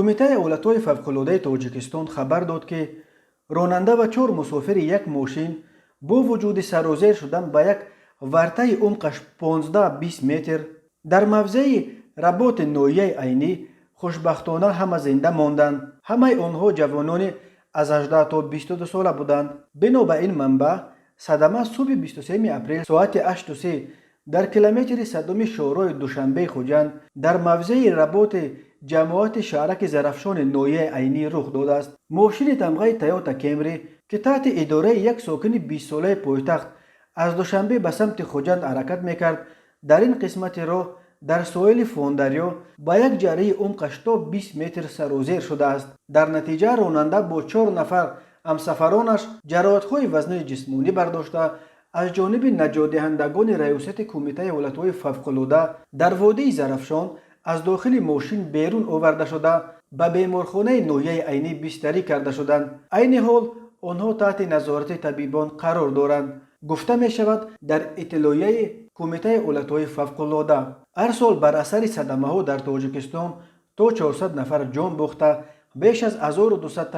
Кумитаи ҳолатҳои фавқулодаи Тоҷикистон хабар дод, ки ронанда ва чор мусофири як мошин бо вуҷуди сарозер шудан ба як вартаи умқаш 15-20 метр дар мавзеи Работи ноҳияи Айнӣ хушбахтона ҳама зинда монданд. Ҳамаи онҳо ҷавонони аз 18 то 22 сола буданд. Бино ба ин манбаъ, садама субҳи 23 апрел соати 8:30 дар километри 100-уми шоҳроҳи Душанбеи Хуҷанд дар мавзеи Работи ҷамоати шаҳраки Зарафшони ноҳияи Айнӣ рух додааст. Мошини тамғаи Тойота Кемри, ки таҳти идораи як сокини 20-солаи пойтахт аз Душанбе ба самти Хуҷанд ҳаракат мекард, дар ин қисмати роҳ дар соҳили Фондарё ба як ҷарии умқаш то 20 метр сарозер шудааст. Дар натиҷа ронанда бо чор нафар ҳамсафаронаш ҷароҳатҳои вазнини ҷисмонӣ бардошта, аз ҷониби наҷотдиҳандагони Раёсати Кумитаи ҳолатҳои фавқулода дар водии Зарафшон аз дохили мошин берун оварда шуда, ба беморхонаи ноҳияи Айнӣ бистарӣ карда шуданд. Айни ҳол онҳо таҳти назорати табибон қарор доранд, гуфта мешавад дар иттилоияи Кумитаи ҳолатҳои фавқулода. Ҳар сол бар асари садамаҳо дар Тоҷикистон то 400 нафар ҷон бохта, беш аз 1200